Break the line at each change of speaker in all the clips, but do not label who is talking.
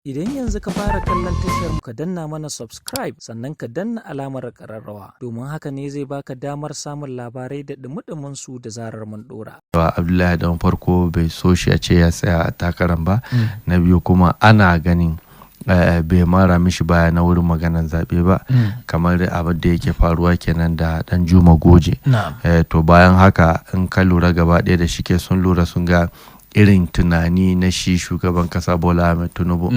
Idan yanzu ka fara kallon tashar, ka danna mana subscribe, sannan ka danna alamar ƙararrawa, domin haka ne zai baka damar samun labarai da ɗumi su da zarar mun ɗora.
Abdullahi don farko bai so shi a ce ya tsaya a takarar ba. Na biyu kuma ana ganin bai mara mishi baya na wurin maganar zaɓe ba, kamar abin da yake faruwa kenan da Dan Juma Goje. To bayan haka, in ka lura, gaba ɗaya da shike sun lura sun ga irin tunani na shi shugaban kasa Bola Ahmed Tinubu,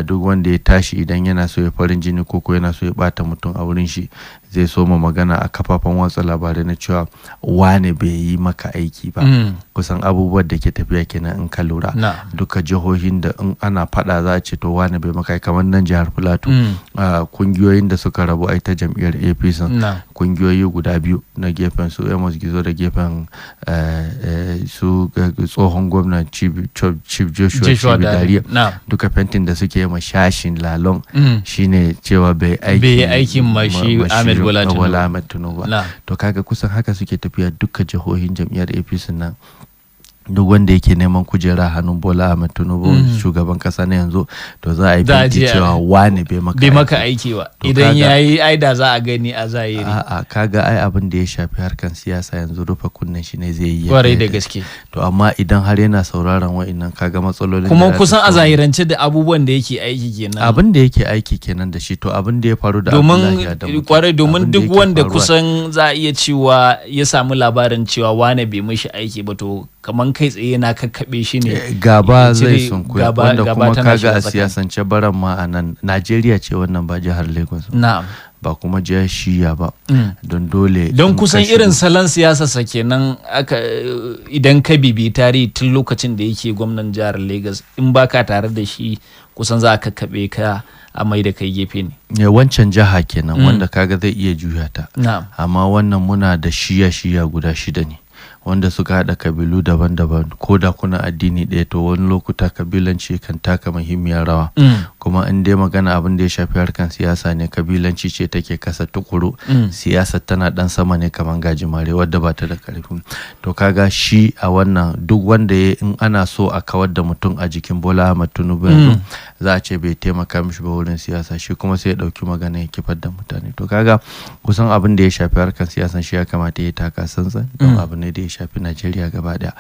duk wanda ya tashi idan yana so ya farin jini ko yana so ya bata mutum a wurin shi, zai so ma magana a kafafen watsa labarai na cewa wane bai yi maka aiki ba. Kusan abubuwan da ke tafiya kenan. In ka lura, duka jihohin da in ana fada za a ce to wane bai maka, kamar nan jihar Filato, kungiyoyin da suka rabu ai ta jam'iyyar APC, kungiyoyi guda biyu, na gefen su Amos Gizo da gefen su tsohon gwamna Chief Joshua Dariye, duka fentin da suke ma shashin Lalong shine cewa bai
aiki aikin ma shi Ahmed
Bola Ahmed Tinubu. To kaga kusan haka suke tafiya duka jihohin jam'iyyar APC nan. Duk wanda yake neman kujera hannun Bola Ahmed Tinubu, shugaban kasa na yanzu, to za a yi fenti cewa wane bai maka
bai maka aiki ba. Idan yayi ai da za a gani a zahiri.
A'a, kaga ai abin da ya shafi harkan siyasa yanzu, rufe kunnen shi ne zai yi.
Kwarai da gaske.
To amma idan har yana sauraron wa'annan, kaga matsalolin.
Kuma kusan a zahirance da abubuwan da yake aiki kenan.
Abin da yake aiki kenan da shi. To abin da ya faru da
Domin kwarai, domin duk wanda kusan za a iya cewa ya samu labarin cewa wane bai mishi aiki ba, to kaman kai tsaye na kakkaɓe shi ne.
Gaba zai sunkuya, wanda kuma kaga a siyasance baran ma a nan Najeriya ce wannan, ba jihar Lagos ba kuma jihar shiya ba, don dole
don kusan irin salon siyasarsa kenan aka. Idan ka bibi tarihi, tun lokacin da yake gwamnan jihar Lagos, in baka tare da shi, kusan za a kakkaɓe ka a mai da kai gefe ne.
Wancan jiha kenan wanda kaga zai iya juya ta, amma wannan muna da shiya shiya guda shida ne wanda suka haɗa kabilu daban-daban. Ko da kuna addini ɗaya, to wani lokuta kabilanci kan taka muhimmiyar rawa. Kuma in dai magana abin da ya shafi harkan siyasa ne, kabilanci ce take kasa tukuru, siyasa tana ɗan sama ne kamar gajimare wadda ba ta da karfi. To kaga shi a wannan, duk wanda ya in ana so a kawar da mutum a jikin Bola Ahmad Tinubu yanzu, za a ce bai taimaka mishi ba wurin siyasa, shi kuma sai ya ɗauki magana ya kifar da mutane. To kaga kusan abin da ya shafi harkan siyasan, shi ya kamata ya taka tsantsan, don abu ne da ya shafi Najeriya gaba daya.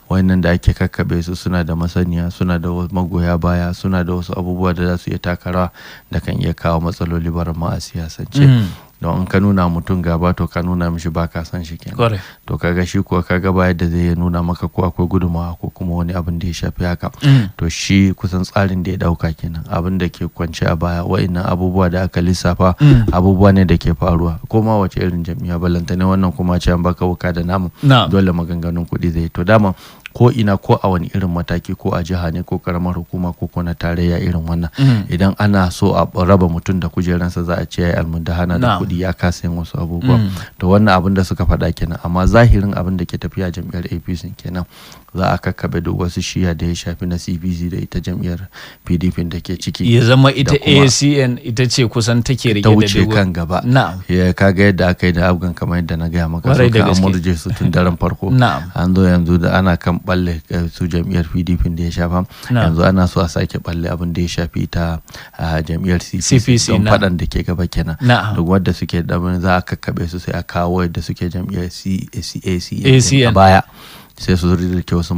Wannan da ake kakkabe su, suna da masaniya, suna da magoya baya, suna da wasu abubuwa da za su iya taka rawa da kan iya kawo matsaloli bara ma a siyasance. Don in ka nuna mutum gaba, to ka nuna mishi ba ka san shi kenan. To kaga shi kuwa, kaga ba yadda zai nuna maka ko akwai gudunmawa ko kuma wani abin da ya shafi haka. To shi kusan tsarin da ya dauka kenan. Abin da ke kwance a baya, wa'annan abubuwa da aka lissafa, abubuwa ne da ke faruwa ko ma wace irin jam'iyya, balanta ne wannan kuma ce an baka wuka da namu, dole maganganun kuɗi zai. To dama ko ina, ko a wani irin mataki, ko a jiha ne, ko karamar hukuma, ko na tarayya, irin wannan, idan ana so a raba mutum da kujeransa, za a ce ya yi almundahana da kuɗi, ya kasa yin wasu abubuwa. To wannan abin da suka faɗa kenan, amma zahirin abin da ke tafiya jam'iyyar APC kenan, za a kakkaɓe duk wasu shiya da ya shafi na CPC da ita jam'iyyar PDP da ke ciki.
Ya zama ita ACN ita ce kusan take rike
da wuce kan gaba. Ya kaga yadda aka yi da Afghan, kamar yadda na gaya maka, su kan murje su tun daren farko. An zo yanzu da ana kan balle su jam'iyyar PDP da ya shafa, yanzu ana so a sake balle abin da ya shafi ta jam'iyyar CPC, don faɗan da ke gaba kenan. Duk wanda suke da za a kakkaɓe su, sai a kawo yadda suke jam'iyyar CACN a baya, sai su rike wasu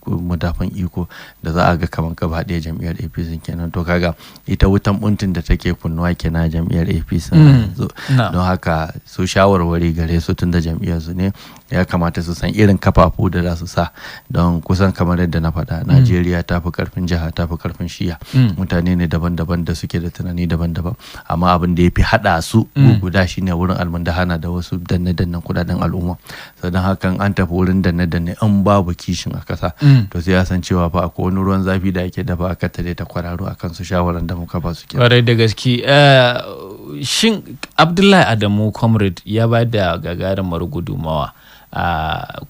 madafan iko da za a ga kamar gaba ɗaya jam'iyyar APC kenan. To kaga ita wutan buntin da take kunnuwa kenan jam'iyyar APC yanzu. Don haka su shawarwari gare su, tun da jam'iyyar su ne, ya kamata su san irin kafafu da za su sa, don kusan kamar yadda na faɗa, Najeriya ta fi karfin jiha, ta fi karfin shiya. Mutane ne daban-daban da suke da tunani daban-daban, amma abin da ya fi haɗa su guda shine wurin almundahana da wasu danne-dannen kudaden al'umma. Sannan hakan an tafi wurin danne-danne, in babu kishin a kasa, to sai ya san cewa fa akwai wani ruwan zafi da ake dafa aka tare ta kwararo akan su. Shawaran da muka ba su kenan.
Kwarai da gaske. Shin Abdullahi Adamu Comrade ya ba da gagarumar gudumawa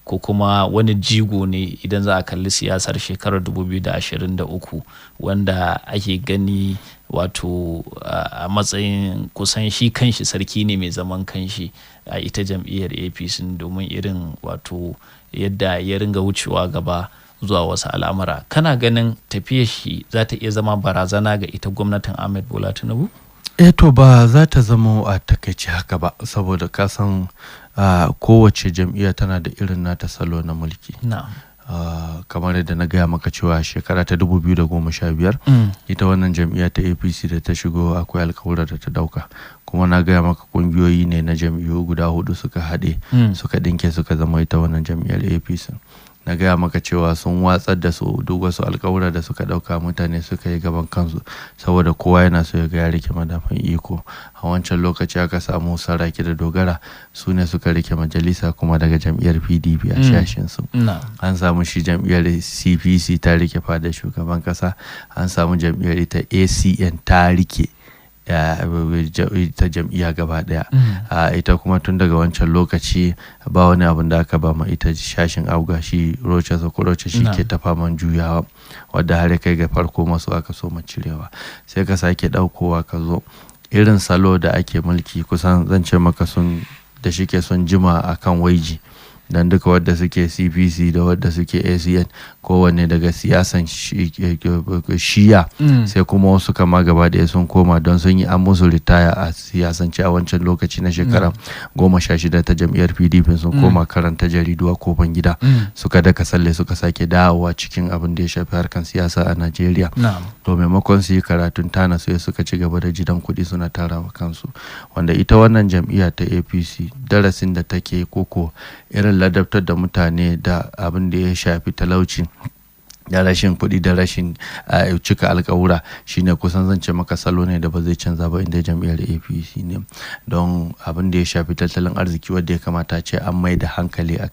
ko kuma wani jigo ne idan za a kalli siyasar shekarar 2023, wanda ake gani wato a matsayin kusan shi kanshi sarki ne mai zaman kanshi a ita jam'iyyar APC, domin irin wato yadda ya ringa wucewa gaba? zuwa wasu al'amura. Kana ganin tafiyar shi za ta iya zama barazana ga ita gwamnatin Ahmed Bola Tinubu?
Eh, to, ba za ta zama a takaice haka ba, saboda ka san kowace jam'iyya tana da irin nata salo na mulki. Kamar yadda na gaya maka cewa shekara ta 2015 ita wannan jam'iyya ta APC da ta shigo, akwai alkawura da ta dauka. Kuma na gaya maka kungiyoyi ne na jam'iyyu guda hudu suka haɗe, suka ɗinke, suka zama ita wannan jam'iyyar APC. Na gaya maka cewa sun watsar da su duk wasu alkawura da suka dauka, mutane suka yi gaban kansu, saboda kowa yana so ya ga ya rike madafan iko. A wancan lokaci aka samu Saraki da Dogara, su ne suka rike majalisa kuma daga jam'iyyar PDP a shashin su. An samu shi jam'iyyar CPC ta rike fadar shugaban kasa, an samu jam'iyyar ita ACN ta rike ta jam'iyya gaba daya. Ita kuma tun daga wancan lokaci ba wani abin da aka ba ma ita shashin APGA. Shi Rochas Okorocha shi ke ta faman juyawa, wadda har ya kai ga farko masu aka so ma cirewa. Sai ka sake daukowa ka zo irin salo da ake mulki, kusan zan ce maka sun da shike sun jima akan waiji, don duka wadda suke CPC da wadda suke ACN, kowanne daga siyasan shiya. Sai kuma wasu kama gaba ɗaya sun koma don sun yi an musu ritaya a siyasance a wancan lokaci na shekara 16 ta jam'iyyar PDP, sun koma karanta jaridu a kofan gida, suka daka salle suka sake dawowa cikin abin da ya shafi harkan siyasa a Najeriya. To, maimakon su yi karatun tana su, suka ci gaba da jidan kuɗi suna tarawa kansu. Wanda ita wannan jam'iyya ta APC, darasin da take koko irin ladabtar da mutane da abin da ya shafi talauci da rashin kuɗi da rashin cika alkawura, shine kusan zan ce maka salo ne da ba zai canza ba inda jam'iyyar APC ne, don abin da ya shafi tattalin arziki wadda ya kamata ce an mai da hankali a